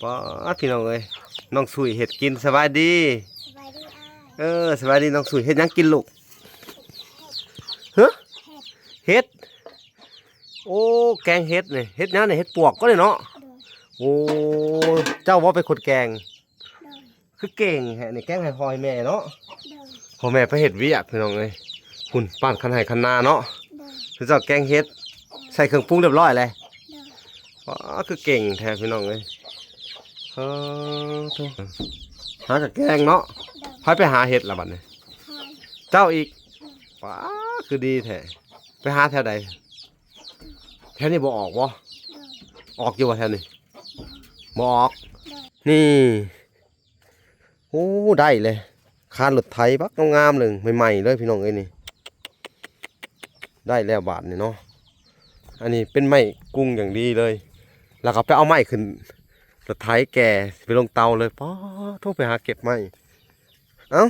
ປາດ ພີ່ນ້ອງເອີຍ ນ້ອງສຸຍເຮັດກິນ. ສະບາຍດີ. ສະບາຍດີອ້າຍ. ເອີ ສະບາຍດີນ້ອງສຸຍ. ເຮັດຫຍັງກິນລູກ? ຮະ? ເຫັດ. ເຫັດ? ໂອ້ ແກງເຫັດນີ້. ເຫັດຫຍັງນີ້? ເຫັດປວກບໍນີ້ເນາະ? ໂດຍ. ໂອ້ ເຈົ້າບໍ່ເປັນຄົນແກງ? ໂດຍ. ຄືເກັ່ງແທ້ນີ້ ແກງໃຫ້ພໍ່ໃຫ້ແມ່ເນາະ. ໂດຍ. ພໍ່ແມ່ໄປເຮັດວຽກພີ່ນ້ອງເອີຍ. ພຸ້ນ ປານຄັນໄຮ່ຄັນນາເນາະ. ໂດຍ. ຄືເຈົ້າແກງເຫັດ ໂດຍ ໃສ່ເຄື່ອງປຸງຮຽບຮ້ອຍແລ້ວ. ໂດຍ. ວ້າ ຄືເກັ່ງແທ້ພີ່ນ້ອງເອີຍ. ເອີ ໂທ້ ຫາກະແກງເນາະ. ໂດຍ. ໃຜໄປຫາເຫັດລະບັດນີ້? ຂ້ອຍ. ເຈົ້າອີກ? ໂດຍ. ວ້າ ຄືດີແທ້. ໄປຫາແຖວໃດ? ແຖວນີ້ບໍ່ອອກບໍ່? ໂດຍ. ອອກຢູ່ບໍ່ແຖວນີ້? ບໍ່ອອກ. ໂດຍ. ນີ້ ໂອ້ ໄດ້ເລີຍ ຄານລົດໄຖບັກງາມໆເລີຍ ໃໝ່ໆເລີຍພີ່ນ້ອງເອີຍນີ້. ໄດ້ແລ້ວບາດນີ້ເນາະ. ອັນນີ້ເປັນໄມ້ກຸງຢ່າງດີເລີຍ ແລ້ວກໍໄປເອົາໄມ້ຂຶ້ນລົດໄຖແກ່ໄປລົງເຕົາເລີຍ. ປາດໂທ້ ໄປຫາເກັບໄມ້. ເອົ້າ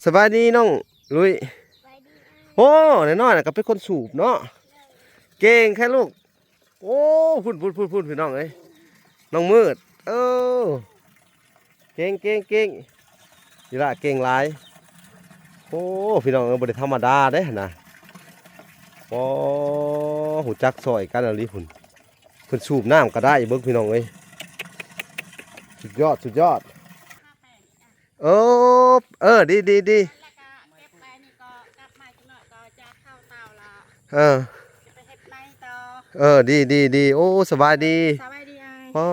ສະບາຍດີນ້ອງລຸຍ. ສະບາຍດີ. ໂອ້ ນ້ອຍໆນະກໍເປັນຄົນສູບເນາະ. ເກັ່ງແທ້ລູກ. ໂອ້ ພຸ້ນໆໆໆ ພີ່ນ້ອງເອີຍ ນ້ອງມືດ. ເອີ ເກັ່ງໆໆ ອີຫຼ້າເກັ່ງຫຼາຍ. ໂອ້ ພີ່ນ້ອງເອີຍ ບໍ່ໄດ້ທຳມະດາເດ້ຫັ້ນນະ. ໂອ້ ຮູ້ຈັກຊ່ອຍກັນອີ່ຫຼີພຸ້ນ. ເພິ່ນສູບນ້ຳກໍໄດ້ ເບິ່ງພີ່ນ້ອງເອີຍ ສຸດຍອດ ສຸດຍອດ. ເອີ ເອີ ດີ ດີ ດີ. ແລ້ວກໍເກັບໄປນີ້ກໍກັບມາຈັກໜ້ອຍກໍຈະເຂົ້າເຕົາລະ. ເອີ ຈະໄປເຮັດໄມ້ຕໍ່. ເອີ ດີ ດີ ດີ. ໂອ້ ສະບາຍດີ. ສະບາຍດີອ້າ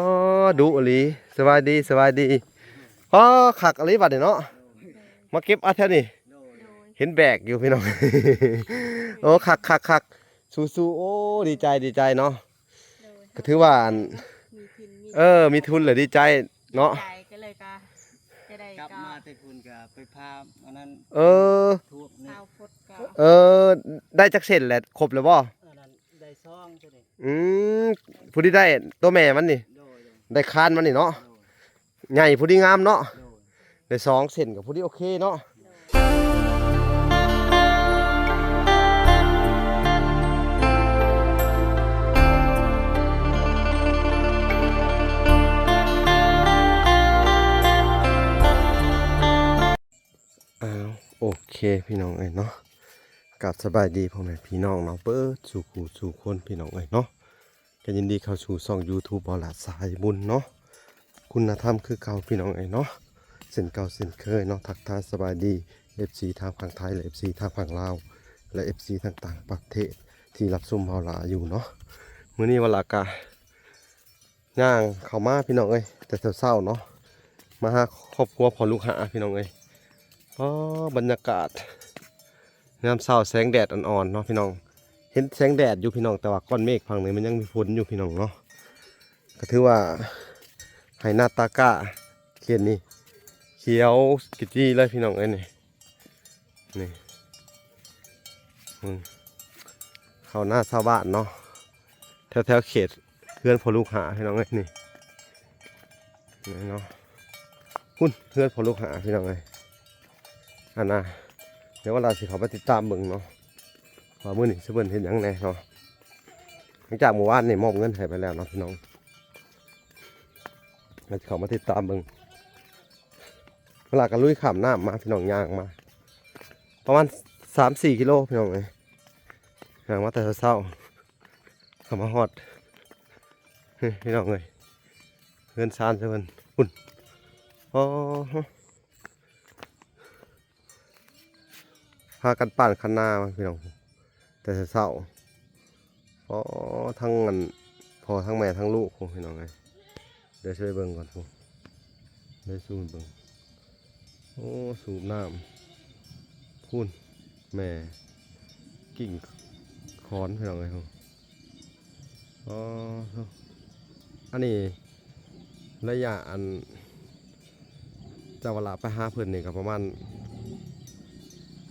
ຍ. ອໍ ດຸອີ່ຫຼີ. ສະບາຍດີ ສະບາຍດີ. ອໍ ຄັກອີ່ຫຼີບັດນີ້ເນາະ. ມາເກັບເອົາແຖວນີ້. ໂດຍ. ເຫັນແບກຢູ່ພີ່ນ້ອງ. ໂອ້ ຄັກ ຄັກ ຄັກ. ສູ້ໆ. ໂອ້ ດີໃຈ ດີໃຈເນາະ. ໂດຍ. ກໍຖືວ່າອັນ ມີທຶນ ມີ ເອີ ມີທຶນແລ້ວດີໃຈເນາະ. ດີໃຈ ກໍເລີຍກໍຈະໄດ້ ກັບມາແຕ່ພຸ້ນກໍໄປພາອັນນັ້ນ. ເອີ ເອີ ໄດ້ຈັກເສັ້ນແລ້ວ? ຄົບແລ້ວບໍ່? ອັນນັ້ນໄດ້ສອງໂຕນີ້. ອືມ ຜູ້ທີ່ໄດ້ໂຕແມ່ມັນນີ້. ໂດຍ ໂດຍ. ໄດ້ຄານມັນນີ້ເນາະ. ໂດຍ. ໃຫຍ່ພໍດີງາມເນາະ. ໂດຍ. ໄດ້ສອງເສັ້ນກໍພໍດີໂອເຄເນາະ. ອ້າວ ໂອເຄພີ່ນ້ອງເອີຍເນາະ ກາບສະບາຍດີພໍ່ແມ່ພີ່ນ້ອງເນາະ ເບິດສູ່ຜູ້ສູ່ຄົນພີ່ນ້ອງເອີຍເນາະ. ກໍຍິນດີເຂົ້າສູ່ຊ່ອງຢູທູບ ບ່າວຫຼ້າສາຍບຸນເນາະ ຄຸນນະທຳຄືເກົ່າພີ່ນ້ອງເອີຍເນາະ. ເຊັ່ນເກົ່າເຊັ່ນເຄີຍເນາະ ທັກທາຍສະບາຍດີເອັຟຊີທາງຝັ່ງໄທ ແລະ ເອັຟຊີທາງຝັ່ງລາວ ແລະ ເອັຟຊີທາງຕ່າງປະເທດທີ່ຮັບຊົມບ່າວຫຼ້າຢູ່ເນາະ. ມື້ນີ້ບ່າວຫຼ້າກະຍ່າງເຂົ້າມາພີ່ນ້ອງເອີຍ ແຕ່ເຊົ້າໆເນາະ ມາຫາຄອບຄົວພໍ່ລູກຫ້າພີ່ນ້ອງເອີຍ. ອໍ ບັນຍາກາດ ຍາມເຊົ້າແສງແດດອ່ອນໆເນາະພີ່ນ້ອງ. ເຫັນແສງແດດຢູ່ພີ່ນ້ອງ ແຕ່ວ່າກ້ອນເມກຝັ່ງນີ້ມັນຍັງມີຝົນຢູ່ພີ່ນ້ອງເນາະ. ກໍຖືວ່າໄຮ່ນາຕາກ້າເຂດນີ້ຂຽວຂະຈີເລີຍພີ່ນ້ອງເອີຍນີ້. ນີ້ ເບິ່ງ ເຂົ້ານາຊາວບ້ານເນາະ ແຖວໆເຂດ ເຮືອນພໍ່ລູກຫ້າພີ່ນ້ອງເອີຍນີ້ ນີ້ເນາະ. ພຸ້ນເຮືອນພໍ່ລູກຫ້າພີ່ນ້ອງເອີຍ. ອັນນ່າ ດຽວວ່າລາວຊິເຂົ້າໄປຕິດຕາມເບິ່ງເນາະ ວ່າມື້ນີ້ຊິເພິ່ນເຮັດຫຍັງແດ່ເນາະ. ຫຼັງຈາກມື້ວານນີ້ມອບເງິນໃຫ້ໄປແລ້ວເນາະພີ່ນ້ອງ ລາວຊິເຂົ້າມາຕິດຕາມເບິ່ງ. ເວລາກໍລຸຍຂ້າມນ້ຳມາພີ່ນ້ອງ ຍ່າງມາປະມານສາມສີ່ກິໂລພີ່ນ້ອງເອີຍ ຍ່າງມາແຕ່ເຊົ້າໆ ເຂົ້າມາຮອດ ນີ້ພີ່ນ້ອງເອີຍ ເຮືອນຊານເພິ່ນພຸ້ນ. ອໍ ພາກັນປານຄັນນາມາພີ່ນ້ອງ ແຕ່ເຊົ້າໆ. ອໍ ທັງອັນພໍ່ທັງແມ່ທັງລູກພຸ້ນພີ່ນ້ອງເອີຍ. ດຽວຊິໄປເບິ່ງກ່ອນພຸ້ນ ໄດ້ສູບເບິ່ງ. ໂອ້ ສູບນ້ຳພຸ້ນ ແມ່ກິ່ງຂອນພີ່ນ້ອງເອີຍ. ອໍ ອັນນີ້ໄລຍະອັນຈາກວ່າລະໄປຫາເພິ່ນນີ້ກໍປະມານ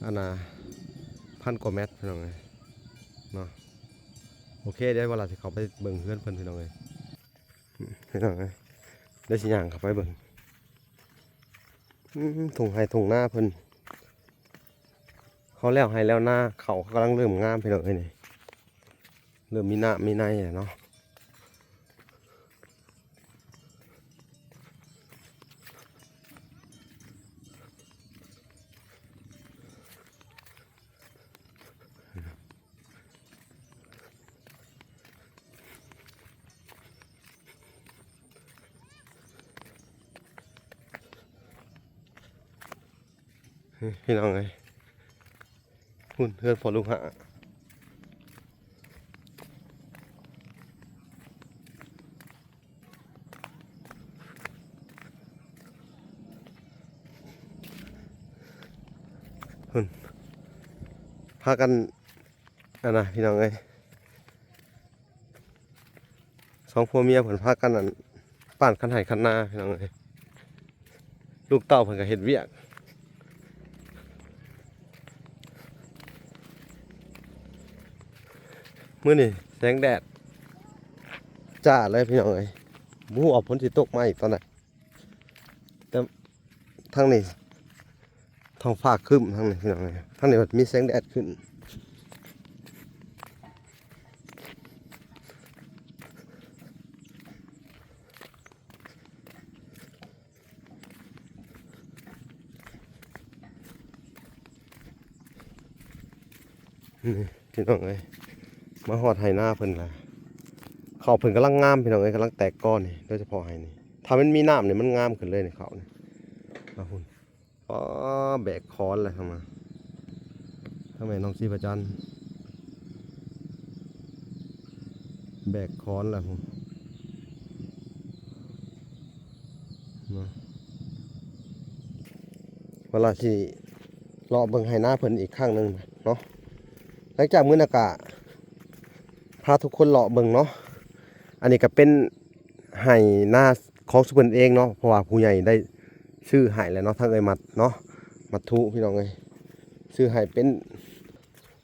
ອັນນ່າ ພັນກວ່າແມັດພີ່ນ້ອງເອີຍເນາະ. ໂອເຄ ດຽວວ່າລະຊິເຂົ້າໄປເບິ່ງເຮືອນເພິ່ນພີ່ນ້ອງເອີຍ. ພີ່ນ້ອງເອີຍ ດຽວຊິຍ່າງເຂົ້າໄປເບິ່ງ. ອືມ ທົ່ງໄຮ່ທົ່ງນາເພິ່ນ ເຂົາແລ້ວໄຮ່ແລ້ວນາ ເຂົາກຳລັງເລີ່ມງາມພີ່ນ້ອງເອີຍນີ້ ເລີ່ມມີນ້ຳມີໃນແລ້ວເນາະ. ນີ້ພີ່ນ້ອງເອີຍ ພຸ້ນເຮືອນພໍ່ລູກຫ້າ ພຸ້ນ ພາກັນ ອັນນະ ພີ່ນ້ອງເອີຍ ສອງຜົວເມຍເພິ່ນພາກັນ ອັນ ປ້ານຄັນໄຮ່ຄັນນາ ພີ່ນ້ອງເອີຍ ລູກເຕົ້າເພິ່ນກໍເຮັດວຽກ ມື້ນີ້ແສງແດດຈ້າເລີຍ ພີ່ນ້ອງເອີຍ ບໍ່ຮູ້ວ່າຝົນຊິຕົກມາອີກຕອນໃດ. ແຕ່ທາງນີ້ທ້ອງຟ້າຄຶ້ມ ທາງນີ້ພີ່ນ້ອງເອີຍ ທາງນີ້ມັນມີແສງແດດຂຶ້ນ ນີ້ ພີ່ນ້ອງເອີຍ ມາຮອດໄຮ່ນາເພິ່ນລະ ເຂົ້າເພິ່ນກຳລັງງາມ ພີ່ນ້ອງເອີຍ ກຳລັງແຕກກໍນີ້ ໂດຍສະເພາະໄຮ່ນີ້ ຖ້າມັນມີນ້ຳນີ້ ມັນງາມຂຶ້ນເລີຍນີ້ ເຂົ້ານີ້ ເອົາພຸ້ນ ອໍ ແບກຄ້ອນແລ້ວ ທາງນັ້ນ ທາງແມ່ນ້ອງຊີພະຈັນ ແບກຄ້ອນແລ້ວພຸ້ນ ເນາະ ເວລາຊິ ເລາະເບິ່ງໄຮ່ນາເພິ່ນອີກຄັ້ງໜຶ່ງເນາະ ຫຼັງຈາກມື້ນະກະພາທຸກຄົນເລາະເບິ່ງເນາະ ອັນນີ້ກະເປັນໄຮ່ນາຂອງຊຸມເພິ່ນເອງເນາະ ເພາະວ່າຜູ້ໃຫຍ່ໄດ້ຊື້ໃຫ້ແລ້ວເນາະ ທາງເອື້ອຍມັດເນາະ ມັດທຸ ພີ່ນ້ອງເອີຍ ຊື້ໃຫ້ເປັນ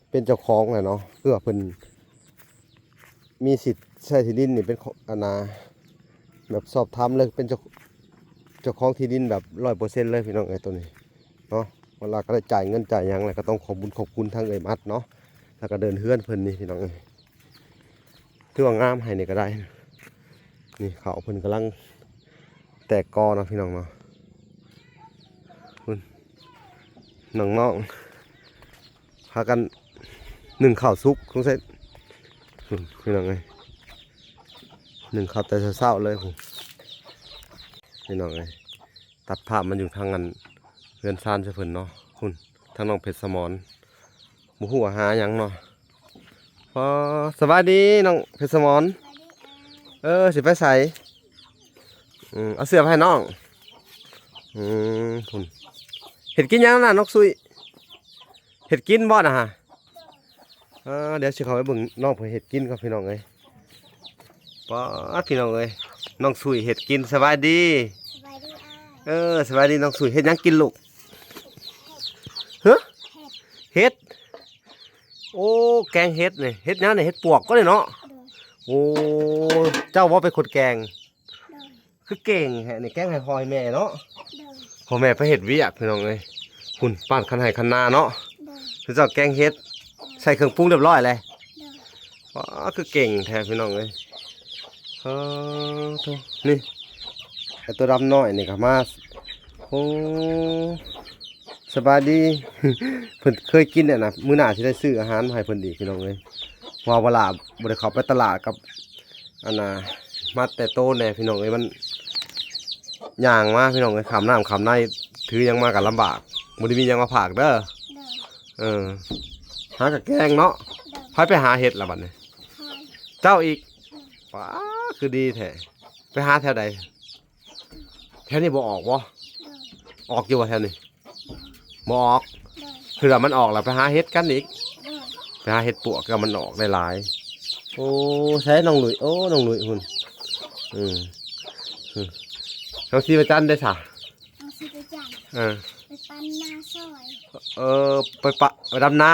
ເປັນເຈົ້າຂອງແຫຼະເນາະ ເພື່ອເພິ່ນ ມີສິດໃຊ້ທີ່ດິນນີ້ເປັນຂອງ ອັນນາ ແບບສອບຖາມເລີຍ ເປັນເຈົ້າ ເຈົ້າຂອງທີ່ດິນແບບຮ້ອຍເປີເຊັນເລີຍ ພີ່ນ້ອງເອີຍ ໂຕນີ້ເນາະ ເວລາກໍໄດ້ຈ່າຍເງິນຈ່າຍຫຍັງ ແລ້ວກໍຕ້ອງຂອບບຸນຂອບຄຸນທາງເອື້ອຍມັດເນາະ ແລ້ວກໍເດີ່ນເຮືອນເພິ່ນນີ້ ພີ່ນ້ອງເອີຍ ຖືວ່າງາມ ໄຮ່ນີ້ກໍໄດ້ ນີ້ເຂົ້າເພິ່ນກຳລັງແຕກກໍເນາະ ພີ່ນ້ອງເນາະ ພຸ້ນ ນ້ອງໆ ພາກັນໜຶ້ງເຂົ້າສຸກ ສົງໄສ ພຸ້ນ ພີ່ນ້ອງເອີຍ ໜຶ້ງເຂົ້າແຕ່ເຊົ້າໆເລີຍພຸ້ນ ພີ່ນ້ອງເອີຍ ຕັດພາບມາຢູ່ທາງອັນເຮືອນຊານຊະເພິ່ນເນາະ ພຸ້ນ ທາງນ້ອງເພັດສະໝອນ ບໍ່ຮູ້ວ່າຫາຫຍັງເນາະ ອໍ ສະບາຍດີນ້ອງເພັດສະໝອນ ເອີ ຊິໄປໃສ? ອືມ ເອົາເສື້ອໄປໃຫ້ນ້ອງ ອືມ ພຸ້ນ ເຮັດກິນຫຍັງນະນ້ອງສຸຍ? ເຮັດກິນບໍ່ນະຫະ? ເອີ ດຽວຊິເຂົ້າໄປເບິ່ງນ້ອງເພິ່ນເຮັດກິນກ່ອນ ພີ່ນ້ອງເອີຍ ປາດ ພີ່ນ້ອງເອີຍ ນ້ອງສຸຍເຮັດກິນ ສະບາຍດີ ສະບາຍດີອ້າຍ ເອີ ສະບາຍດີນ້ອງສຸຍ ເຮັດຫຍັງກິນລູກ? ຮະ? ເຫັດ ເຫັດ ໂອ້ ແກງເຫັດນີ້ ເຫັດຫຍັງນີ້? ເຫັດປວກບໍ່ນີ້ເນາະ ໂດຍ ໂອ້ ເຈົ້າບໍ່ເປັນຄົນແກງ? ໂດຍ ຄືເກັ່ງແທ້ນີ້ ແກງໃຫ້ພໍ່ໃຫ້ແມ່ເນາະ ໂດຍ ພໍ່ແມ່ໄປເຮັດວຽກ ພີ່ນ້ອງເອີຍ ພຸ້ນ ປ້ານຄັນໄຮ່ຄັນນາເນາະ ໂດຍ ຄືເຈົ້າແກງເຫັດ ໂດຍ ໃສ່ເຄື່ອງປຸງຮຽບຮ້ອຍແລ້ວ ໂດຍ ວ້า คือเก่งแท้พี่น้องเอ้ย เออ โธ่ นี่ ไอ้ตัวดำน้อยนี่ก็มา โอ้ สบายดี เพิ่นเคยกินเนี่ยนะ มื้อหน้าสิได้ซื้ออาหารมาให้เพิ่นอีกพี่น้องเอ้ย เพราะว่าบ่ล่ะ บ่ได้เข้าไปตลาดกับ อันน่ะ มาแต่โตแน่พี่น้องเอ้ย มันย่างมาพี่น้องเอ้ย ข้ามน้ำข้ามใน ถือหยังมาก็ลำบาก บ่ได้มีหยังมาฝากเด้อ โดย เออ หากะแกงเนาะ โดย ไผไปหาเห็ดล่ะบัดนี้ ข้อย เจ้าอีก โดย ป๊า คือดีแท้ ไปหาแถวใด แถวนี้บ่ออกบ่ โดย ออกอยู่บ่แถวนี้ บ่ออก โดย เผื่อมันออกแล้วไปหาเห็ดกันอีก โดย ไปหาเห็ดปวกก็มันออกได้หลาย โอ้ ใช้น้องหลุย โอ้ น้องหลุยพุ่น อืม อืม น้องชีพจันทร์ได้สะ น้องชีพจันทร์ เออ ไปปั้นนาซอย เออ ไปปะ ไปดำนา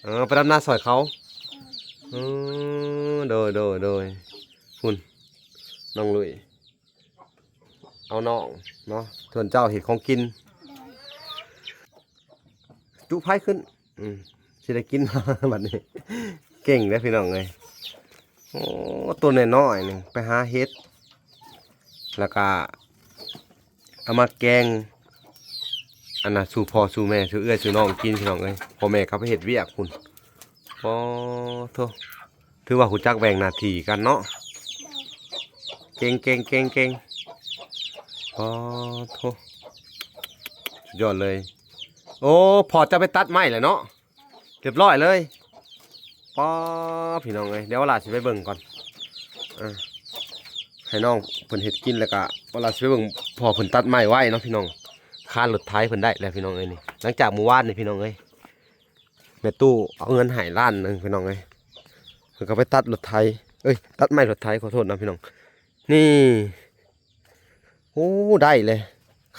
โดย เออ ไปดำนาซอยเขา โดย เออ โดย โดย โดย พุ่น น้องหลุย เอาน้องเนาะ ส่วนเจ้าเฮ็ดของกิน โดย จุไฟขึ้น อืม สิได้กิน บัดนี้ เก่งเด้อพี่น้องเอ้ย โอ้ ตัวน้อยๆ นี่ ไปหาเห็ด แล้วก็ เอามาแกง อันน่ะ สู่พ่อสู่แม่ สู่เอื้อยสู่น้องกิน พี่น้องเอ้ย พ่อแม่เขาไปเฮ็ดเวียกพุ้น ปอโธ่ ถือว่าฮู้จักแบ่งหน้าที่กันเนาะ เก่งๆๆๆ ปอโธ่ สุดยอดเลย ໂອ້ ພໍ່ເຈົ້າໄປຕັດໄມ້ແລ້ວເນາະ ຮຽບຮ້ອຍເລີຍ. ປ້າ ພີ່ນ້ອງເອີຍ ດຽວວາລາຊິໄປເບິ່ງກ່ອນ ເອີ ໃຫ້ນ້ອງເພິ່ນເຮັດກິນ ແລ້ວກະວາລາຊິໄປເບິ່ງພໍ່ເພິ່ນຕັດໄມ້ໄວ້ເນາະ ພີ່ນ້ອງ. ຄານລົດໄຖເພິ່ນໄດ້ແລ້ວ ພີ່ນ້ອງເອີຍ ນີ້ ຫຼັງຈາກມື້ວານນີ້ ພີ່ນ້ອງເອີຍ ແມ່ຕູ້ເອົາເງິນໃຫ້ລ້ານໜຶ່ງ ພີ່ນ້ອງເອີຍ. ເພິ່ນກໍໄປຕັດລົດໄຖ ເອີຍ ຕັດໄມ້ລົດໄຖ ຂໍໂທດນະ ພີ່ນ້ອງ. ນີ້ ໂອ້ ໄດ້ເລີຍ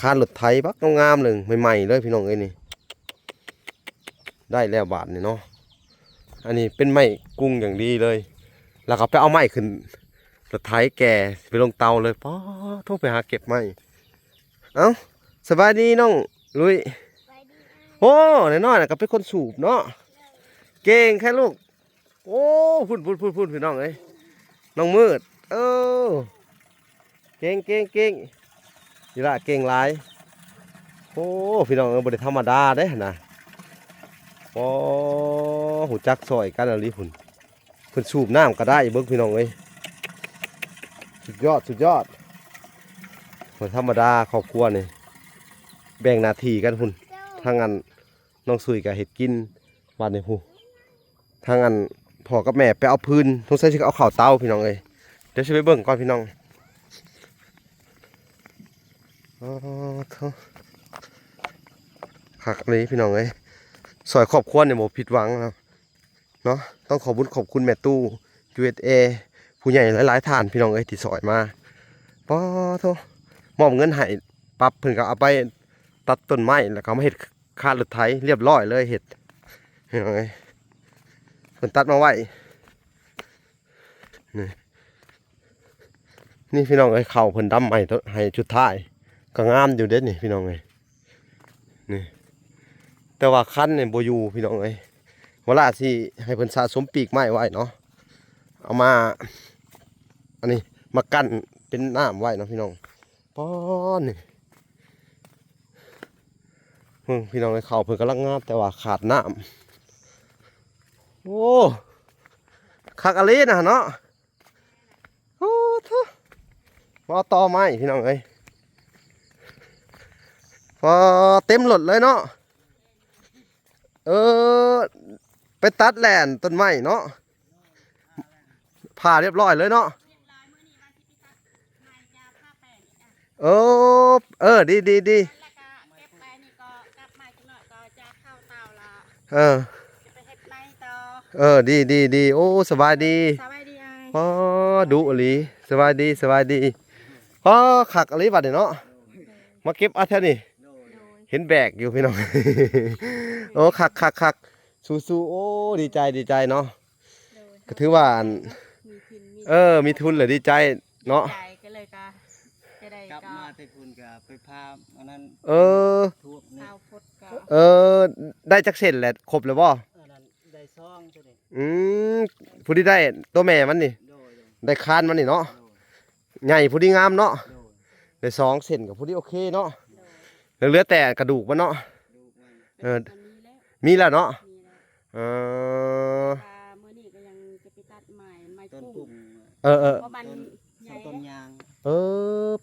ຄານລົດໄຖບັກງາມໆເລີຍ ໃໝ່ໆເລີຍ ພີ່ນ້ອງເອີຍ ນີ້ ໄດ້ແລ້ວບາດນີ້ເນາະ. ອັນນີ້ເປັນໄມ້ກຸງຢ່າງດີເລີຍ ແລ້ວກໍໄປເອົາໄມ້ຂຶ້ນລົດໄຖແກ່ໄປລົງເຕົາເລີຍ. ປ້າ ໂທ ໄປຫາເກັບໄມ້. ເອົ້າ ສະບາຍດີນ້ອງລຸຍ. ໂອ້ ນ້ອຍໆນະກໍເປັນຄົນສູບເນາະ ເກັ່ງແທ້ລູກ. ໂອ້ ພຸ້ນໆໆໆ ພີ່ນ້ອງເອີຍ ນ້ອງມືດ ເອີ ເກັ່ງໆໆ ນີ້ລະເກັ່ງຫຼາຍ. ໂອ້ ພີ່ນ້ອງເອີຍ ບໍ່ໄດ້ທຳມະດາເດ້ຫັ້ນນະ. ໂອ້ ຮູ້ຈັກຊ່ອຍກັນອີ່ຫຼີພຸ້ນ ເພິ່ນສູບນ້ຳກໍໄດ້ ເບິ່ງ ພີ່ນ້ອງເອີຍ ສຸດຍອດ ສຸດຍອດ ບໍ່ທຳມະດາ ຄອບຄົວນີ້ ແບ່ງໜ້າທີ່ກັນພຸ້ນ ທາງອັນ ນ້ອງສຸຍກໍເຮັດກິນ ບາດນີ້ພຸ້ນ ທາງອັນພໍ່ກັບແມ່ໄປເອົາຟືນ ສົງໄສຊິເອົາເຂົ້າເຕົາ ພີ່ນ້ອງເອີຍ. ດຽວຊິໄປເບິ່ງກ່ອນ ພີ່ນ້ອງ. ອໍ ໂທ້ ຄັກອີ່ຫຼີ ພີ່ນ້ອງເອີຍ ຊ່ອຍຄອບຄົວນີ້ບໍ່ຜິດຫວັງເນາະ ເນາະ. ຕ້ອງຂອບບຸນຂອບຄຸນແມ່ຕູ້ ຢູເອສເອ ຜູ້ໃຫຍ່ຫຼາຍໆທ່ານ ພີ່ນ້ອງເອີຍ ທີ່ຊ່ອຍມາ. ປ້າ ໂທ້ ມອບເງິນໃຫ້ປັບ ເພິ່ນກໍເອົາໄປຕັດຕົ້ນໄມ້ ແລ້ວກໍເອົາມາເຮັດ ຄານລົດໄຖຮຽບຮ້ອຍເລີຍ ເຮັດ ເຫັນບໍ່ເອີຍ ເພິ່ນຕັດມາໄວ້ ນີ້ ນີ້ ພີ່ນ້ອງເອີຍ ເຂົ້າເພິ່ນດຳໃໝ່ໃຫ້ຊຸດທ້າຍ ກໍງາມຢູ່ເດ້ນີ້ ພີ່ນ້ອງເອີຍ ນີ້. ແຕ່ວ່າຄັນນີ້ບໍ່ຢູ່ ພີ່ນ້ອງເອີຍ ວາລາຊິໃຫ້ເພິ່ນສະສົມປີກໄມ້ໄວ້ເນາະ ເອົາມາ ອັນນີ້ ມາກັ້ນເປັນນ້ຳໄວ້ເນາະ ພີ່ນ້ອງ. ປ້າ ນີ້ ເບິ່ງ ພີ່ນ້ອງເອີຍ ເຂົ້າເພິ່ນກຳລັງງາມ ແຕ່ວ່າຂາດນ້ຳ. ໂອ້ ຄັກອີ່ຫຼີນະເນາະ. ໂອ້ ໂທ້ ມາຕໍ່ໄມ້ ພີ່ນ້ອງເອີຍ ພໍເຕັມລົດເລີຍເນາະ. ເອີ ໄປຕັດແລ່ນຕົ້ນໄມ້ເນາະ ຜ່າຮຽບຮ້ອຍເລີຍເນາະ. ເອີ ເອີ ດີ ດີ ດີ ແລ້ວກໍເກັບໄປນີ້ກໍກັບມາຈັກໜ້ອຍກໍຈະເຂົ້າເຕົາລະ ເອີ ຈະໄປເຮັດໄມ້ຕໍ່. ເອີ ດີ ດີ ດີ. ໂອ້ ສະບາຍດີ ສະບາຍດີອ້າຍ. ອໍ ດຸອີ່ຫຼີ ສະບາຍດີ ສະບາຍດີ. ອໍ ຄັກອີ່ຫຼີບັດນີ້ເນາະ ມາເກັບເອົາແຖວນີ້ ໂດຍ ເຫັນແບກຢູ່ ພີ່ນ້ອງ. ໂອ້ ຄັກ ຄັກ ຄັກ ສູ້ໆ. ໂອ້ ດີໃຈ ດີໃຈເນາະ ໂດຍ ກໍຖືວ່າອັນ ມີທຶນ ມີ ເອີ ມີທຶນແລ້ວດີໃຈເນາະ ດີໃຈ ກໍເລີຍກໍຈະໄດ້ ກັບມາແຕ່ພຸ້ນກໍໄປພາອັນນັ້ນ ເອີ ຖ້ວມນີ້ ຊາວຟຸດກໍ ເອີ ໄດ້ຈັກເສັ້ນແຫຼະ ຄົບແລ້ວບໍ່? ອັນນັ້ນໄດ້ສອງໂຕນີ້. ອືມ ຜູ້ທີ່ໄດ້ໂຕແມ່ມັນນີ້ ໂດຍ ໂດຍ ໄດ້ຄານມັນນີ້ເນາະ ໂດຍ ໃຫຍ່ພໍດີງາມເນາະ ໂດຍ ໄດ້ສອງເສັ້ນກໍພໍດີໂອເຄເນາະ ໂດຍ ແລ້ວເຫຼືອແຕ່ກະດູກມັນເນາະ ກະດູກມັນ ເອີ ມັນມີແລ້ວ ມີແລ້ວເນາະ ມີແລ້ວ ເອີ ວ່າມື້ນີ້ກໍຍັງຈະໄປຕັດໄມ້ ໄມ້ ຕົ້ນ ກຸ້ງ ກຸ້ງ ເອີ ເອີ ເພາະມັນ ຕົ້ນ ໃຫຍ່ ຕົ້ນຍາງ ເອີ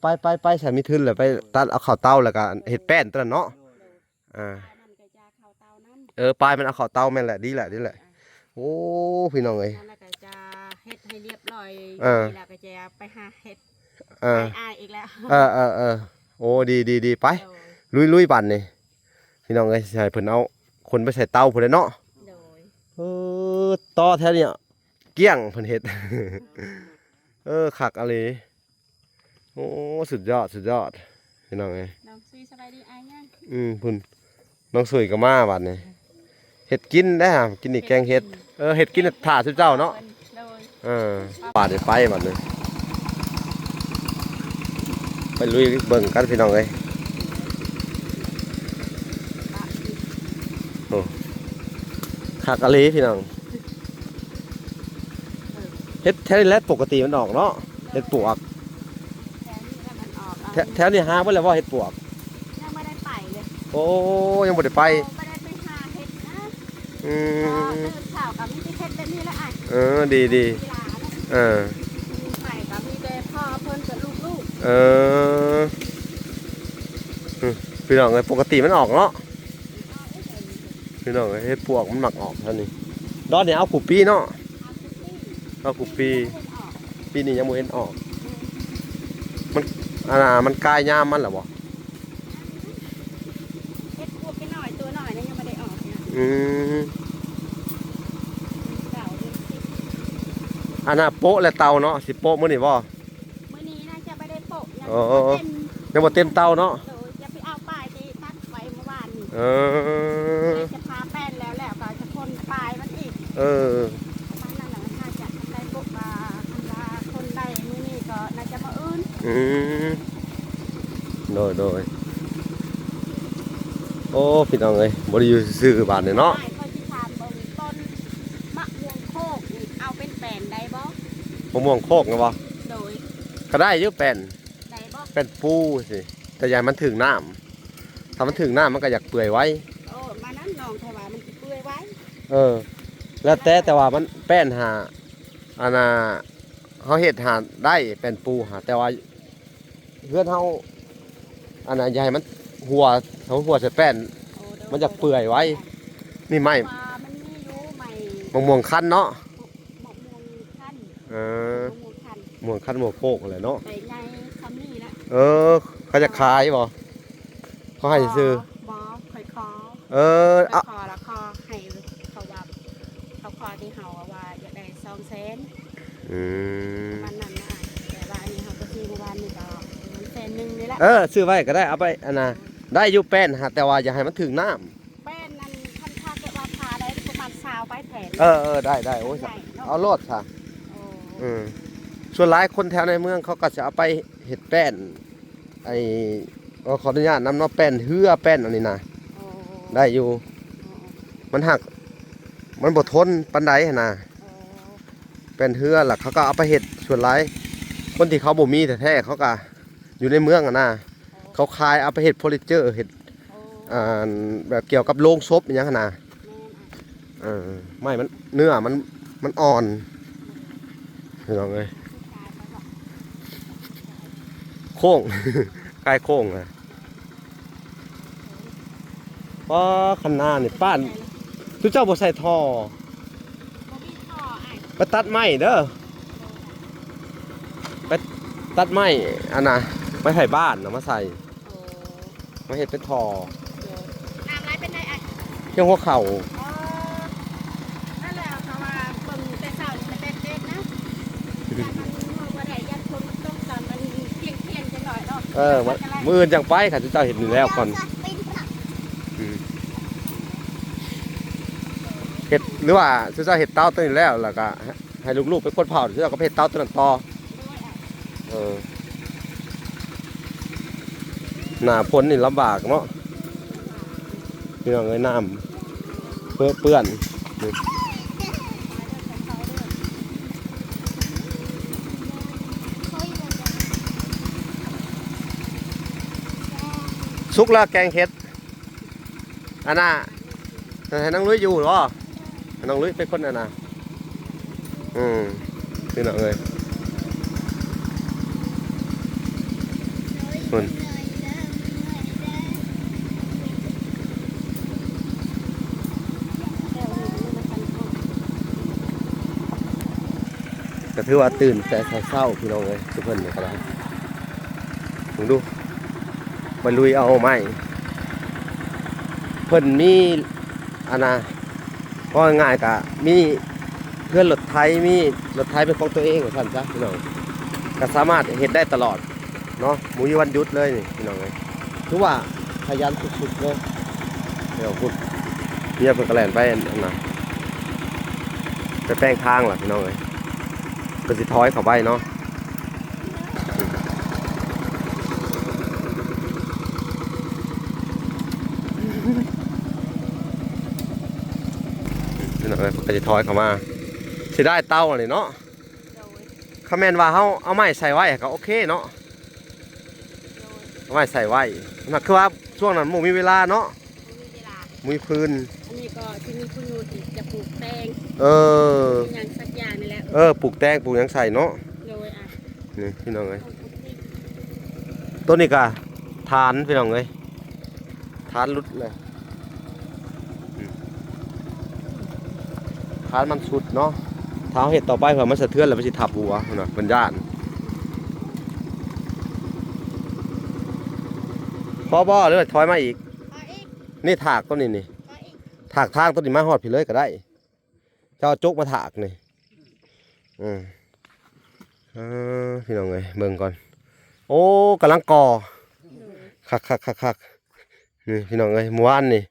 ໄປ ໄປ ໄປ ຖ້າມີທຶນແລ້ວໄປຕັດເອົາເຂົ້າເຕົາ ແລ້ວກໍເຮັດແປ້ນຕົວນັ້ນເນາະ ໂດຍ ໂດຍ ອ່າ ປາຍມັນກໍຈະເຂົ້າເຕົານຳ ເອີ ປາຍມັນເອົາເຂົ້າເຕົາ ແມ່ນແຫຼະ ດີແຫຼະ ດີແຫຼະ ອ່າ ໂອ້ ພີ່ນ້ອງເອີຍ ແລ້ວກໍຈະເຮັດໃຫ້ຮຽບຮ້ອຍ ເອີ ດີແລ້ວກໍຈະໄປຫາເຮັດ ເອີ ອ້າຍໆອີກແລ້ວ ເອີ ເອີ ເອີ ໂອ້ ດີ ດີ ດີ ໄປ ໂດຍ ລຸຍໆ ບັດນີ້ ພີ່ນ້ອງເອີຍ ຊິໃຫ້ເພິ່ນເອົາຄົນໄປໃສ່ເຕົາພຸ້ນແຫຼະເນາະ ໂດຍ ເອີ ຕໍ່ແຖວນີ້ກ້ຽງເພິ່ນເຮັດ ເອີ ຄັກອີ່ຫຼີ. ໂອ້ ສຸດຍອດ ສຸດຍອດ ພີ່ນ້ອງເອີຍ ນ້ອງສຸຍ ສະບາຍດີອ້າຍຍັງ ອືມ ພຸ້ນ ນ້ອງສຸຍກໍມາບັດນີ້ ເຮັດກິນໄດ້ຫາ ກິນນີ້ແກງເຫັດ ເອີ ເຮັດກິນຖ້າຊຸມເຈົ້າເນາະ ໂດຍ ເອີ ບາດນີ້ໄປບັດນີ້ ໄປລຸຍເບິ່ງກັນ ພີ່ນ້ອງເອີຍ ໂອ້ ຄັກອີ່ຫຼີ ພີ່ນ້ອງ. ເອີ ເຫັດແຖວນີ້ແຫຼະປົກກະຕິມັນອອກເນາະ ເຫັດປວກ ແຖວນີ້ແຫຼະມັນອອກ ແຖ- ແຖວນີ້ຫາເບິດແລ້ວບໍ່ເຫັດປວກ? ຍັງບໍ່ໄດ້ໄປເລີຍ ໂອ້ ຍັງບໍ່ໄດ້ໄປ ບໍ່ໄດ້ໄປຫາເຫັດນະ ອືມ ກໍຕື່ນເຊົ້າກໍມີແຕ່ເຫັດແບບນີ້ແຫຼະອ້າຍ ເອີ ດີ ດີ ເອີ ໄປກໍມີແຕ່ພໍ່ເພິ່ນກັບລູກໆ ເອີ ອືມ ພີ່ນ້ອງເອີຍ ປົກກະຕິມັນອອກເນາະ ອອກ ພີ່ນ້ອງເອີຍ ເຫັດປວກມັນມັກອອກແຖວນີ້. ດອນນີ້ເອົາຄູ່ປີເນາະ ເອົາຄູ່ປີ. ປີນີ້ຍັງບໍ່ເຫັນອອກ. ມັນ ອັນນ່າ ມັນກາຍຍາມມັນແລ້ວບໍ່? ເຫັດປວກນ້ອຍ ຕົວນ້ອຍນະ ຍັງບໍ່ໄດ້ອອກນະ. ອືມ ອັນນ່າ ໂປະແລ້ວເຕົາເນາະ ຊິໂປະມື້ນີ້ບໍ່? ມື້ນີ້ໜ້າຈະບໍ່ໄດ້ໂປະ ຍັງ ອໍ ບໍ່ເຕັມ ຍັງບໍ່ເຕັມເຕົາເນາະ. ໂດຍ ຈະໄປເອົາປາຍທີ່ຕັດໄວ້ມື້ວານນີ້. ເອີ ຈະພາແປ້ນແລ້ວ ແລ້ວກໍຈະຄົນປາຍມັນອີກ. ເອີ ປະມານນັ້ນແຫຼະ ຖ້າຈະໄດ້ໂປະ ວ່າຄັນວ່າຄົນໄດ້ມື້ນີ້ກໍໜ້າຈະມື້ອື່ນ. ອືມ ໂດຍ ໂດຍ. ໂອ້ ພີ່ນ້ອງເອີຍ ບໍ່ໄດ້ຢູ່ຊື່ໆບາດນີ້ເນາະ. ອ້າຍ ຂ້ອຍຊິຖາມເບິ່ງ ຕົ້ນມະມ່ວງໂຄກນີ້ເອົາເປັນແປ້ນໄດ້ບໍ່? ມະມ່ວງໂຄກນະບໍ່? ໂດຍ ກໍໄດ້ຢູ່ແປ້ນ. ໄດ້ບໍ່? ແປ້ນປູຊີ້ ແຕ່ຢ່າໃຫ້ມັນຖືກນ້ຳ ຖ້າມັນຖືກນ້ຳມັນກໍຢາກເປື່ອຍໄວ. ໂອ້ ມານັ້ນນ້ອງ ຖ້າວ່າມັນຊິເປື່ອຍໄວ. ເອີ ແລ້ວແຕ່ ແຕ່ວ່າມັນແປ້ນຫາ ອັນນ່າ ເຮົາເຮັດຫາໄດ້ແປ້ນປູຫາ ແຕ່ວ່າເຮືອນເຮົາ ອັນນ່າ ຢ່າໃຫ້ມັນຫົວ ເຮົາຫົວໃສ່ແປ້ນ ໂອ້ ໂດຍ ມັນຢາກເປື່ອຍໄວ. ໂດຍ ນີ້ໄມ້ ວ່າມັນມີຢູ່ໄມ້ ມະມ່ວງຄັນເນາະ. ມະ ມະມ່ວງຄັນ. ເອີ ມະມ່ວງຄັນ ມ່ວງຄັນ ມ່ວງໂຄກຫັ້ນແຫຼະເນາະ. ແຕ່ໃຫຍ່ສ່ຳນີ້ລະ. ເອີ ເຂົາຈະຂາຍບໍ່? ເຂົາໃຫ້ຊື່. ບໍ່ ຂ້ອຍຂໍ. ເອີ ຂ້ອຍຂໍລະຂໍໃຫ້ ເຂົາວ່າ ເຂົາຂໍທີ່ເຮົາວ່າຢາກໄດ້ສອງແສນ. ອືມ ປະມານນັ້ນນະ. ແຕ່ວ່າອັນນີ້ເຮົາກໍຊື້ມື້ວານນີ້ກໍປະມານແສນໜຶ່ງນີ້ແຫຼະ. ເອີ ຊື້ໄວ້ກໍໄດ້ ເອົາໄປ ອັນນ່າ ໄດ້ຢູ່ແປ້ນຫາ ແຕ່ວ່າຢ່າໃຫ້ມັນຖືກນ້ຳ. ແປ້ນນັ້ນ ຄັນຖ້າເກີດວ່າພາໄດ້ປະມານຊາວປາຍແຜ່ນ. ເອີ ເອີ ໄດ້ ໄດ້. ໂອ້ຍ ເອົາໂລດຊະ. ໂອ້ ເອີ ສ່ວນຫຼາຍຄົນແຖວໃນເມືອງເຂົາກໍຈະເອົາໄປເຮັດແປ້ນ ໄອ້ ຂໍອະນຸຍາດນຳເນາະ ແປ້ນເຮືອ ແປ້ນອັນນີ້ນະ. ໂອ້ ໄດ້ຢູ່. ມັນຫາກ ມັນບໍ່ທົນປານໃດຫັ້ນນະ. ໂອ້ ແປ້ນເຮືອ ລະເຂົາກໍເອົາໄປເຮັດ ສ່ວນຫຼາຍຄົນທີ່ເຂົາບໍ່ມີແທ້ໆ ເຂົາກໍຢູ່ໃນເມືອງຫັ້ນນະ. ເຂົາຂາຍເອົາໄປເຮັດເຟີນິເຈີ ເຮັດ ໂອ້ ອັນ ແບບກ່ຽວກັບໂລງສົບອີ່ຫຍັງຫັ້ນນະ. ແມ່ນ ເອີ ໄມ້ມັນ ເນື້ອມັນ ມັນອ່ອນ ພີ່ນ້ອງເອີຍ. ໂຄ້ງ ກາຍໂຄ້ງນະ. ປ້າ ຄັນນານີ້ປ້າ ຊຸມເຈົ້າບໍ່ໃສ່ທໍ່. ບໍ່ມີທໍ່ອ້າຍ. ໄປຕັດໄມ້ເດີ ໄປຕັດໄມ້ ອັນນ່າ ໄມ້ໄຜ່ບ້ານນະມາໃສ່. ໂອ້ ມາເຮັດເປັນທໍ່. ໂດຍ ນ້ຳຫຼາຍປານໃດອ້າຍ? ພຽງຫົວເຂົ່າ. ອໍ ນັ້ນແຫຼະ ເພາະວ່າເບິ່ງແຕ່ເຊົ້ານີ້ແຕ່ເດັດນະ ຢ້ານມັນເອົາບໍ່ໄດ້ ຢ້ານຝົນມັນຕົກ ຕອນມັນພຽງໆຈັກໜ້ອຍເນາະ. ເອີ ມື້ອື່ນຈັ່ງໄປ ຄັນເຈົ້າເຮັດນີ້ແລ້ວກ່ອນ. ອືມ ເຮັດ ຫຼືວ່າເຈົ້າເຮັດເຕົາຕົວນີ້ແລ້ວ ແລ້ວກໍໃຫ້ລູກໆໄປຄົດເຜົາ ເຈົ້າກໍໄປເຮັດເຕົາຕົວນັ້ນຕໍ່. ເອີ ໜ້າຝົນນີ້ລຳບາກເນາະ ພີ່ນ້ອງເອີຍ. ນ້ຳເປື້ອນ ສຸກແລ້ວແກງເຫັດ. ອັນນ່າ ໃຫ້ນ້ອງລຸ້ຍຢູ່ບໍ່? ໃຫ້ນ້ອງລຸ້ຍເປັນຄົນອັນນ່າ. ອືມ ພີ່ນ້ອງເອີຍ ພຸ້ນ ກໍຖືວ່າຕື່ນແຕ່ເຊົ້າໆ ພີ່ນ້ອງເອີຍ ຊຸມເພິ່ນນີ້ກໍໄດ້. ເບິ່ງດູ ໄປລຸຍເອົາໄມ້ ເພິ່ນມີ ອັນນ່າ ເວົ້າງ່າຍໆ ກະມີເຮືອນລົດໄຖ ມີລົດໄຖເປັນຂອງຕົວເອງວ່າຊັ້ນຊະ ພີ່ນ້ອງ ກະສາມາດເຮັດໄດ້ຕະຫຼອດເນາະ ບໍ່ມີວັນຢຸດເລີຍນີ້ ພີ່ນ້ອງເອີຍ. ຖືວ່າຂະຫຍັນສຸດໆເລີຍ. ດຽວພຸ້ນ ເມຍເພິ່ນກໍແລ່ນໄປອັນນັ້ນນະ ໄປແປງທາງລະ ພີ່ນ້ອງເອີຍ. ເພິ່ນຊິຖອຍເຂົ້າໄປເນາະ ພີ່ນ້ອງເອີຍ. ເພິ່ນຊິຖອຍເຂົ້າມາ ເສຍດາຍເຕົາອັນນີ້ເນາະ. ໂດຍ ຄັນແມ່ນວ່າເຮົາເອົາໄມ້ໃສ່ໄວ້ກໍໂອເຄເນາະ. ໂດຍ ເອົາໄມ້ໃສ່ໄວ້ ມັນຄືວ່າຊ່ວງນັ້ນບໍ່ມີເວລາເນາະ ບໍ່ມີເວລາ ບໍ່ມີພື້ນ. ອັນນີ້ກໍຊິມີຜູ້ຢູ່ທີ່ຈະປູກແຕງ ເອີ ມີຫຍັງສັກຢ່າງນີ້ແຫຼະ. ເອີ ປູກແຕງ ປູກຫຍັງໃສ່ເນາະ. ໂດຍ ອ່ະ ນີ້ພີ່ນ້ອງເອີຍ ຕົ້ນນີ້ກໍຖານ ພີ່ນ້ອງເອີຍ ຖານຫຼຸດເລີຍ. ອືມ ຄານມັນສຸດເນາະ ຖ້າເຮົາເຮັດຕໍ່ໄປເພື່ອມັນສະເທືອນແລ້ວມັນຊິທັບຫົວ ເພິ່ນວ່າເພິ່ນຢ້ານ. ພໍບໍ່ ຫຼືວ່າຖອຍມາອີກ? ນີ້ຖາກຕົວນີ້ນີ້ ຖາກທາງຕົວນີ້ມາຮອດພີ້ເລີຍກໍໄດ້. ເຈົ້າເອົາຈົກມາຖາກນີ້. ອືມ ເອີ ພີ່ນ້ອງເອີຍ ເບິ່ງກ່ອນ. ໂອ້ ກຳລັງກໍ່ ຄັກໆໆໆ. ນີ້ພີ່ນ້ອງເອີຍ ມື້ວານນີ້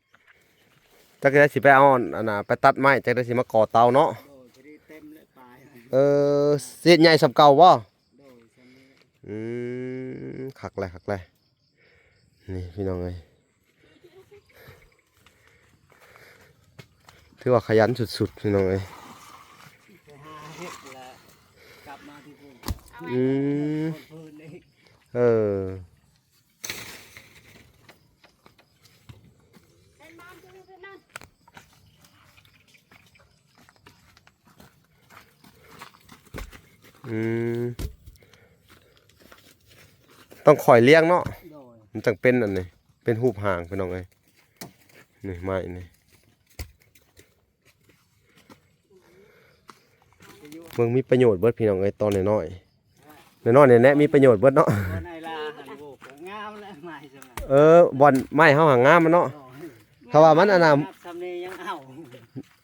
ຈັກໄດ້ຊິໄປເອົາອັນນ່າ ໄປຕັດໄມ້ ຈັກໄດ້ຊິມາກໍ່ເຕົາເນາະ. ໂດຍ ພໍດີເຕັມແລ້ວປາຍ. ເອີ ເຮັດໃຫຍ່ສ່ຳເກົ່າບໍ່? ໂດຍ ສ່ຳນີ້. ອືມ ຄັກແຫຼະ ຄັກແຫຼະ. ນີ້ພີ່ນ້ອງເອີຍ ຖືວ່າຂະຫຍັນສຸດໆ ພີ່ນ້ອງເອີຍ. ໄປຫາເຮັດແລ້ວກັບມາທີ່ພຸ້ນ. ອືມ ເອີ. ອືມ ຕ້ອງຄ່ອຍລຽງເນາະ. ໂດຍ ມັນຈັ່ງເປັນອັນນີ້ ເປັນຮູບຮ່າງ ພີ່ນ້ອງເອີຍ. ນີ້ໄມ້ນີ້ ເບິ່ງ ມີປະໂຫຍດເບິດ ພີ່ນ້ອງເອີຍ. ຕອນນ້ອຍໆ ນ້ອຍໆ ນີ້ແຫຼະມີປະໂຫຍດເບິດເນາະ. ບ່ອນໄອ້ລາຫັ້ນ ໂອ້ ງາມແລ້ວໄມ້ສ່ຳນັ້ນ. ເອີ ບ່ອນໄມ້ເຮົາຫາງາມເນາະ. ໂດຍ ຖ້າວ່າມັນອັນນ່າ ສ່ຳນີ້ຍັງເອົາ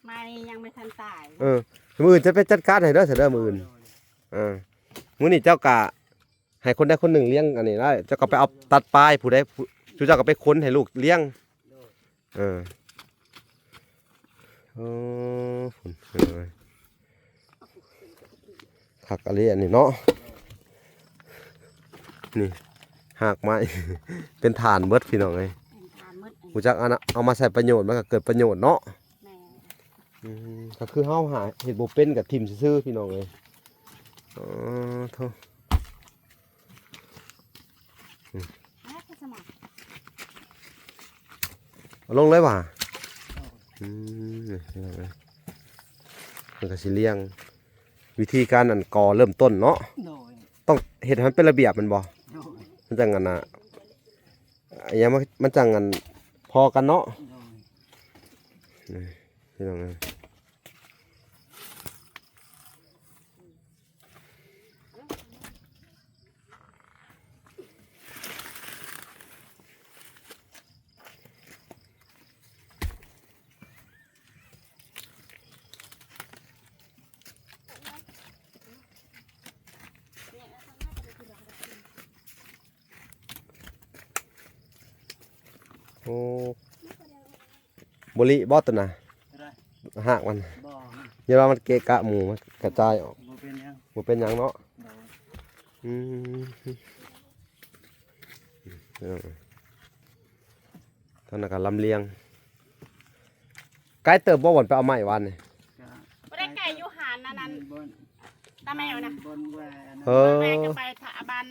ໄມ້ຍັງບໍ່ທັນຕາຍ. ເອີ ມື້ອື່ນຈະໄປຈັດການໃຫ້ເດີ ຊະເດີ ມື້ອື່ນ. ໂດຍ ເອີ ມື້ນີ້ເຈົ້າກະໃຫ້ຄົນໃດຄົນໜຶ່ງລ້ຽງອັນນີ້ໄດ້ ເຈົ້າກໍໄປເອົາຕັດປາຍ ຜູ້ໃດ ຜູ້ ເຈົ້າກໍໄປຂົນໃຫ້ລູກລ້ຽງ. ໂດຍ ເອີ ເອີ ພຸ້ນ ເອີ ຄັກອີ່ຫຼີອັນນີ້ເນາະ. ນີ້ຮາກໄມ້ ເປັນຖ່ານເບິດ ພີ່ນ້ອງເອີຍ. ເປັນຖ່ານເບິດ ຮູ້ຈັກອັນນ່າ ເອົາມາໃຊ້ປະໂຫຍດ ມັນກໍເກີດປະໂຫຍດເນາະ. ແມ່ນ. ອືມ ກໍຄືເຮົາຫາເຮັດບໍ່ເປັນກໍຖິ້ມຊື່ໆ ພີ່ນ້ອງເອີຍ. ອໍ ໂທ້. ເອົາລົງເລີຍຫວາ? ອືມ ເພິ່ນກໍຊິລຽງ ວິທີການອັນກໍ່ເລີ່ມຕົ້ນເນາະ. ໂດຍ ຕ້ອງເຮັດໃຫ້ມັນເປັນລະບຽບແມ່ນບໍ່? ໂດຍ ມັນຈັ່ງອັນນ່າ ອີຫຍັງ ມັນຈັ່ງອັນພໍກັນເນາະ. ໂດຍ ນີ້ ພີ່ນ້ອງເອີຍ. ໂອ້ ບໍ່ລິບໍ່ຕົວນະ? ຮາກມັນ ບໍ່ ຢ່າວ່າມັນເກະກະໝູ່ ມັນກະຈາຍອອກ. ບໍ່ເປັນຫຍັງ ບໍ່ເປັນຫຍັງເນາະ. ໂດຍ ອືມ ເອີ ທາງນັ້ນກໍລຳລຽງ. ໄກເຕີບບໍ່ ບ່ອນໄປເອົາໄມ້ວານນີ້? ກໍບໍ່ໄດ້ໄກ ຢູ່ຫານອັນນັ້ນ ບ່ອນ ຕາແມວນະ ບ່ອນແວ່ນະ. ເອີ ແວ່ກໍໄປຖ້າບ້ານ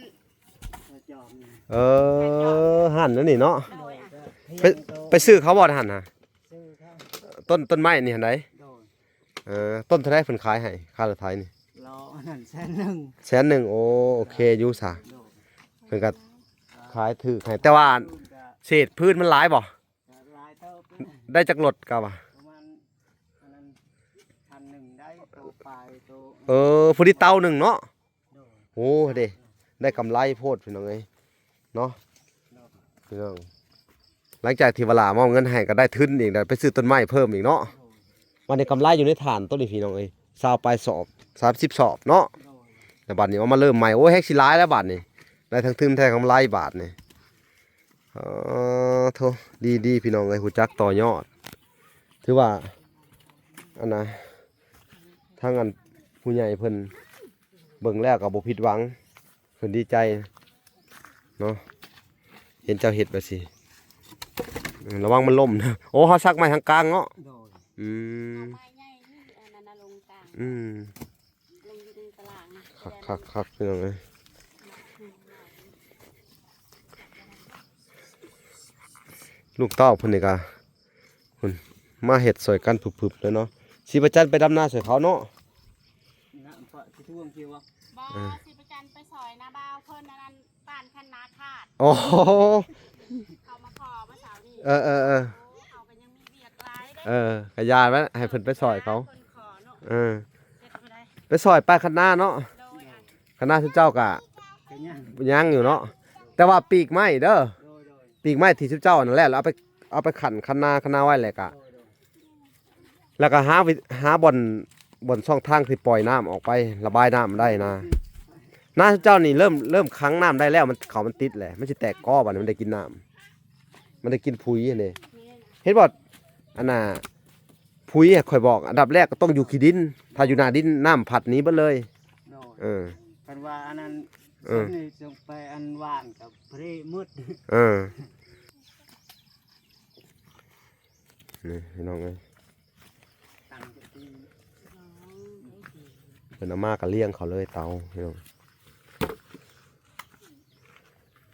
ເອີ ຫັ້ນນັ້ນນີ້ເນາະ. ໂດຍ ໄປ ໄປຊື້ເຂົາບໍ່ຫັ້ນນະ? ຊື້ເຂົາ ຕົ້ນ ຕົ້ນໄມ້ນີ້ຫັ້ນໃດ? ໂດຍ ເອີ ຕົ້ນເທົ່າໃດເພິ່ນຂາຍໃຫ້ ຄ່າລົດໄຖນີ້? ລໍອັນນັ້ນແສນໜຶ່ງ ແສນໜຶ່ງ. ໂອ້ ໂອເຄຢູ່ຊະ. ໂດຍ ເພິ່ນກໍຂາຍຖືກໃຫ້ ແຕ່ວ່າເສດພື້ນມັນຫຼາຍບໍ່? ກໍຫຼາຍເຕີບ ໄດ້ຈັກລົດກະວ່າ? ປະມານອັນນັ້ນ ພັນໜຶ່ງໄດ້ ໂຕປາຍໂຕ. ເອີ ພໍດີເຕົາໜຶ່ງເນາະ. ໂດຍ ໂອ້ເດ້ ໄດ້ກຳໄລໂພດ ພີ່ນ້ອງເອີຍເນາະ. ໂດຍ ພີ່ນ້ອງ ຫຼັງຈາກທີ່ວ່າຫຼ້າມອບເງິນໃຫ້ກໍໄດ້ທຶນອີກ ໄດ້ໄປຊື້ຕົ້ນໄມ້ເພີ່ມອີກເນາະ. ໂດຍ ບັດນີ້ກຳໄລຢູ່ໃນຖານໂຕນີ້ ພີ່ນ້ອງເອີຍ ຊາວປາຍສອບ ສາມສິບສອບເນາະ. ໂດຍ ແລ້ວບັດນີ້ເອົາມາເລີ່ມໃໝ່ ໂອ້ ແຮງຊິຫຼາຍແລ້ວບັດນີ້ ໄດ້ທັງທຶນແທ້ກຳໄລບາດນີ້. ອໍ ໂທ້ ດີໆ ພີ່ນ້ອງເອີຍ ຮູ້ຈັກຕໍ່ຍອດ ຖືວ່າອັນນະ ທາງອັນຜູ້ໃຫຍ່ເພິ່ນເບິ່ງແລ້ວກໍບໍ່ຜິດຫວັງ ເພິ່ນດີໃຈເນາະ ເຫັນເຈົ້າເຮັດແບບຊີ້. ເອີ ລະວັງມັນລົ້ມເດີ. ໂອ້ ເຮົາສັກໄມ້ທາງກາງເນາະ. ໂດຍ ອືມ ເອົາໄມ້ໃຫຍ່ນີ້ ອັນນັ້ນນະ ລົງກາງ ອືມ ລົງຢູ່ໃນຕາລາງນະ. ຄັກໆໆ ພີ່ນ້ອງເອີຍ ລູກເຕົ້າເພິ່ນນີ້ກະ ພຸ້ນ ມາເຮັດຊ່ອຍກັນຜຶບໆ ເລີຍເນາະ. ສີປະຈັນໄປດຳນາຊ່ອຍເຂົາເນາະ. ນະ ປະ ຊິທວງຄິວບໍ່? ບໍ່ ເອີ ສີປະຈັນໄປຊ່ອຍນາບ່າວເພິ່ນ ອັນນັ້ນ ປານຄັນນາຄາດ. ໂອ້ ເຂົາມາຂໍມື້ເຊົ້ານີ້. ເອີໆໆ ໂອ້ ເຂົາກໍຍັງມີວຽກຫຼາຍເດ້. ເອີ ກະຢ່າໄວ້ ໃຫ້ເພິ່ນໄປຊ່ອຍເຂົາ. ເພິ່ນຂໍ ເອີ ໄປຊ່ອຍປານຄັນນາເນາະ. ໂດຍ ຄັນນາຊຸມເຈົ້າກະຍັງຢູ່ເນາະ ແຕ່ວ່າປີກໄມ້ເດີ ໂດຍ ໂດຍ ປີກໄມ້ທີ່ຊຸມເຈົ້ານັ້ນແຫຼະ ແລ້ວເອົາໄປ ເອົາໄປຂັນຄັນນາ ຄັນນາໄວ້ແລ້ວກະ ໂດຍ ໂດຍ ແລ້ວກໍຫາວິ ຫາບ່ອນ ບ່ອນຊ່ອງທາງທີ່ປ່ອຍນ້ຳອອກໄປ ລະບາຍນ້ຳໄດ້ນະ. ນາເຈົ້ານີ້ເລີ່ມ ເລີ່ມຂັງນ້ຳໄດ້ແລ້ວ ມັນ ເຂົ້າມັນຕິດແຫຼະ ມັນຊິແຕກກໍ ບາດນີ້ມັນໄດ້ກິນນ້ຳ ມັນໄດ້ກິນປຸ໋ຍຫັ້ນເດ້. ເຫັນບໍ່ ອັນນ່າ ປຸ໋ຍ ຂ້ອຍບອກ ອັນດັບແລກກໍຕ້ອງຢູ່ຂີ້ດິນ ຖ້າຢູ່ໜ້າດິນນ້ຳພັດໜີເບິດເລີຍ. ໂດຍ ເອີ ຄັນວ່າອັນນັ້ນ ເອີ ສ່ວນນີ້ສົ່ງໄປອັນຫວ່ານກັບເພຣໝົດ. ເອີ ນີ້ພີ່ນ້ອງເອີຍ ເພິ່ນເອົາມາກໍລ້ຽງເຂົາເລີຍເຕົາພີ່ນ້ອງ.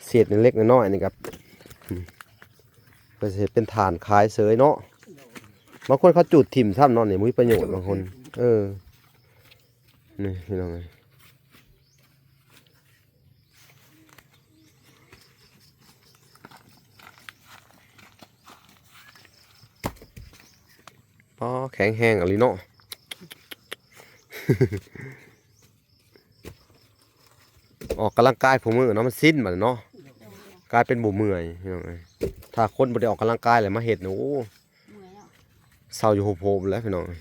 ເສດເລັກໆນ້ອຍໆນີ້ກໍ ເພິ່ນຊິເຮັດເປັນຖ່ານຂາຍເສີຍເນາະ. ບາງຄົນເຂົາຈູດຖິ້ມຊ້ຳເນາະ ນີ້ບໍ່ມີປະໂຫຍດບາງຄົນ. ເອີ ນີ້ພີ່ນ້ອງເອີຍ ອໍ ແຂງແຮງອີ່ຫຼີເນາະ. ອອກກຳລັງກາຍຄູ່ມື້ເນາະ ມັນຊິນບັດນີ້ເນາະ ກາຍເປັນບໍ່ເມື່ອຍພີ່ນ້ອງເອີຍ. ຖ້າຄົນບໍ່ໄດ້ອອກກຳລັງກາຍແລ້ວມາເຮັດນີ້ ໂອ້ ເມື່ອຍແລ້ວ ເຊົາຢູ່ໂຮມໆແລ້ວພີ່ນ້ອງເອີຍ.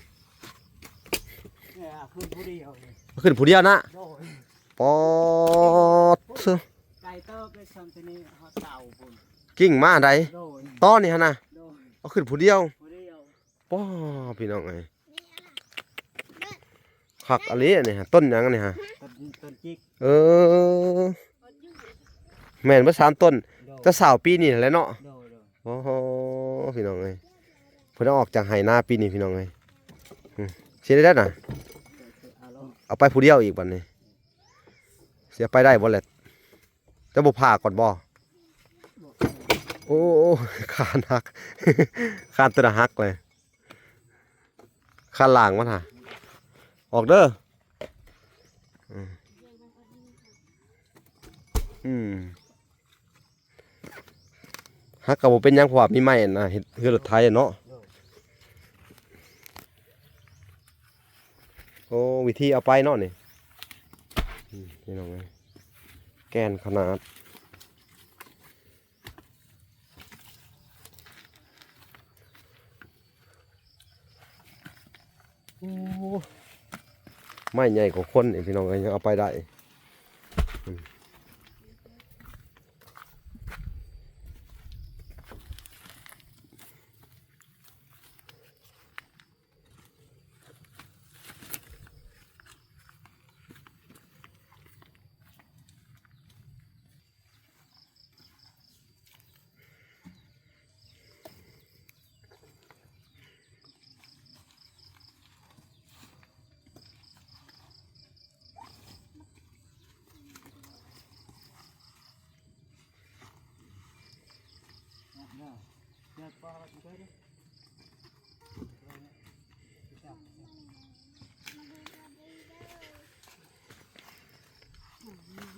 ເອີ ຂຶ້ນຜູ້ດຽວນີ້ ຂຶ້ນຜູ້ດຽວນະ. ໂດຍ ປອດ ໄກເຕີບເລີຍ ຊ່ຳທີ່ນີ້ຮອດເຕົາພຸ້ນ ກິ່ງມາໃດ. ໂດຍ ຕອນນີ້ຫັ້ນນະ. ໂດຍ ເອົາຂຶ້ນຜູ້ດຽວ ຜູ້ດຽວ. ປ້າ ພີ່ນ້ອງເອີຍ ຄັກອີ່ຫຼີອັນນີ້ຮະ ຕົ້ນຫຍັງອັນນີ້ຮະ? ຕົ້ນ ຕົ້ນຈິກ. ເອີ ແມ່ນເບິດສາມຕົ້ນ. ໂດຍ ຈະຊາວປີນີ້ແຫຼະເນາະ. ໂດຍ ໂດຍ. ໂອ້ໂຫ ພີ່ນ້ອງເອີຍ ເພິ່ນເອົາອອກຈາກໄຮ່ນາປີນີ້ພີ່ນ້ອງເອີຍ. ອືມ ຊິໄດ້ໄດ໋ນະ ເອົາໄປຜູ້ດຽວອີກບັດນີ້ ຊິເອົາໄປໄດ້ບໍ່ແຫຼະ? ຈະບໍ່ຜ່າກ່ອນບໍ່? ໂອ້ ຄານຫັກ ຄານຕົວນັ້ນຫັກເລີຍ ຄານລ່າງມັນຫາ ອອກເດີ. ອືມ ອືມ ຫັກກໍບໍ່ເປັນຫຍັງ ເພາະວ່າມີໄມ້ອັນນ່າ ເຮັດເຮືອນລົດໄຖເນາະ. ໂອ້ ວິທີເອົາໄປເນາະນີ້ ອືມ ພີ່ນ້ອງເອີຍ ແກ່ນຂະໜາດ. ໂອ້ ໄມ້ໃຫຍ່ກວ່າຄົນອີກ ພີ່ນ້ອງເອີຍ ຍັງເອົາໄປໄດ້. ອືມ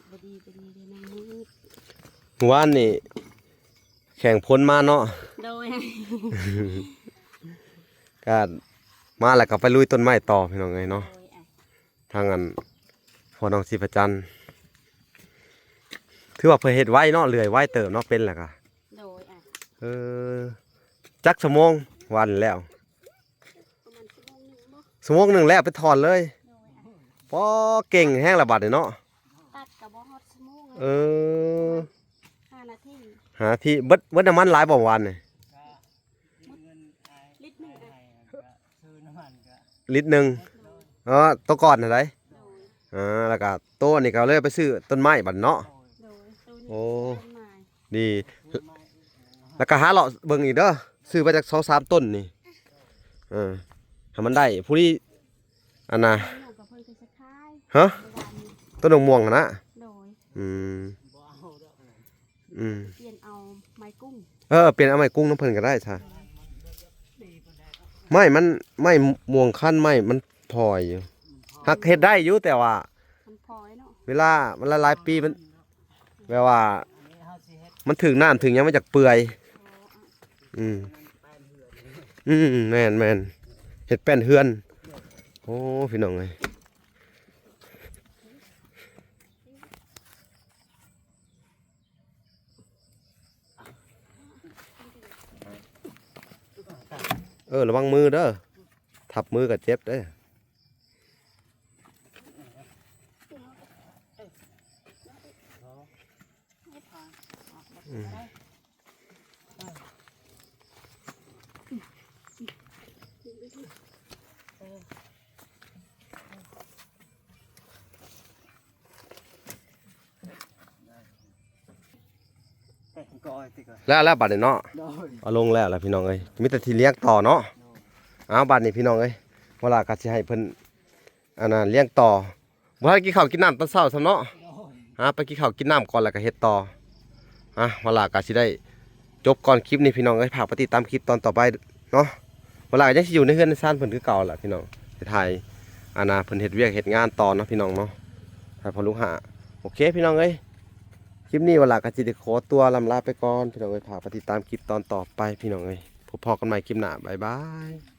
ບໍ່ດີ ບໍ່ດີເລີຍນາງມືດ. ມື້ວານນີ້ແຂ່ງຝົນມາເນາະ. ໂດຍ ກະມາແລ້ວກໍໄປລຸຍຕົ້ນໄມ້ຕໍ່ ພີ່ນ້ອງເອີຍເນາະ. ໂດຍ ອ່ະ ທາງອັນ ພໍ່ນ້ອງສີພະຈັນ ຖືວ່າເພິ່ນເຮັດໄວເນາະ ເລື່ອຍໄວເຕີບເນາະ ເປັນແລ້ວກະ. ໂດຍ ອ່ະ ເອີ ຈັກຊົ່ວໂມງວານແລ້ວ? ປະມານຊົ່ວໂມງໜຶ່ງບໍ? ຊົ່ວໂມງໜຶ່ງແລ້ວໄປຖອນເລີຍ. ໂດຍ ອ່ະ ປໍ ເກັ່ງແຮງລະບາດນີ້ເນາະ. ຕັດກໍບໍ່ຮອດຊົ່ວໂມງ. ເອີ ປະມານຫ້ານາທີ ຫ້ານາທີ. ເບິດ ເບິດນ້ຳມັນຫຼາຍບໍ່ວານນີ້? ລິດໜຶ່ງ ລິດໜຶ່ງ. ເອີ ໂຕກ່ອນຫັ້ນໃດ? ໂດຍ ເອີ ແລ້ວກໍໂຕນີ້ກໍເລີຍໄປຊື້ຕົ້ນໄມ້ບັດເນາະ. ໂດຍ ໂອ້ ຕົ້ນໄມ້ ດີ ແລ້ວກໍຫາເລາະເບິ່ງອີກເດີ ຊື້ໄປຈັກສອງສາມຕົ້ນນີ້ ເອີ ໃຫ້ມັນໄດ້ຜູ້ນີ້ ອັນນ່າ ຫະ? ຕົ້ນໝາກມ່ວງຫັ້ນນະ? ໂດຍ ອືມ ອືມ ປ່ຽນເອົາໄມ້ກຸ້ງ. ເອີ ປ່ຽນເອົາໄມ້ກຸ້ງນຳເພິ່ນກໍໄດ້ຊະ. ໄມ້ມັນ ໄມ້ມ່ວງຄັນ ໄມ້ມັນພໍຢູ່ ຫາກເຮັດໄດ້ຢູ່ ແຕ່ວ່າມັນພໍເນາະ ເວລາມັນຫຼາຍໆປີມັນ ແບບວ່າມັນຖືກນ້ຳຖືກຫຍັງມັນຈະເປື່ອຍ. ອືມ ອືມ ແມ່ນໆ ເຮັດແປ້ນເຮືອນ. ໂອ້ ພີ່ນ້ອງເອີຍ ເອີ ລະວັງມືເດີ ທັບມືກໍເຈັບເດີ. ແລ້ວ ແລ້ວບັດນີ້ເນາະ ເອົາລົງແລ້ວລະພີ່ນ້ອງເອີຍ ມີແຕ່ຊິລ້ຽງຕໍ່ເນາະ. ເອົາ ບັດນີ້ພີ່ນ້ອງເອີຍ ເວລາກໍຊິໃຫ້ເພິ່ນ ອັນນັ້ນລ້ຽງຕໍ່ ບໍ່ທັນກິນເຂົ້າກິນນ້ຳຕອນເຊົ້າຊ້ຳເນາະ. ຫາໄປກິນເຂົ້າກິນນ້ຳກ່ອນ ແລ້ວກໍເຮັດຕໍ່. ອ່ະ ວາລາກໍຊິໄດ້ຈົບກ່ອນຄລິບນີ້ພີ່ນ້ອງເອີຍ ຝາກໄປຕິດຕາມຄລິບຕອນຕໍ່ໄປເນາະ. ວາລາກໍຍັງຊິຢູ່ໃນເຮືອນໃນຊານເພິ່ນຄືເກົ່າລະພີ່ນ້ອງ ໄປຖ່າຍ ອັນນ່າ ເພິ່ນເຮັດວຽກເຮັດງານຕໍ່ເນາະພີ່ນ້ອງເນາະ ຖ່າຍພໍ່ລູກຫ້າ. ໂອເຄພີ່ນ້ອງເອີຍ ຄລິບນີ້ວາລາກໍຊິໄດ້ຂໍຕົວລ່ຳລາໄປກ່ອນພີ່ນ້ອງເອີຍ ຝາກໄປຕິດຕາມຄລິບຕອນຕໍ່ໄປພີ່ນ້ອງເອີຍ ພົບພໍ້ກັນໃໝ່ຄລິບໜ້າ ບາຍບາຍ.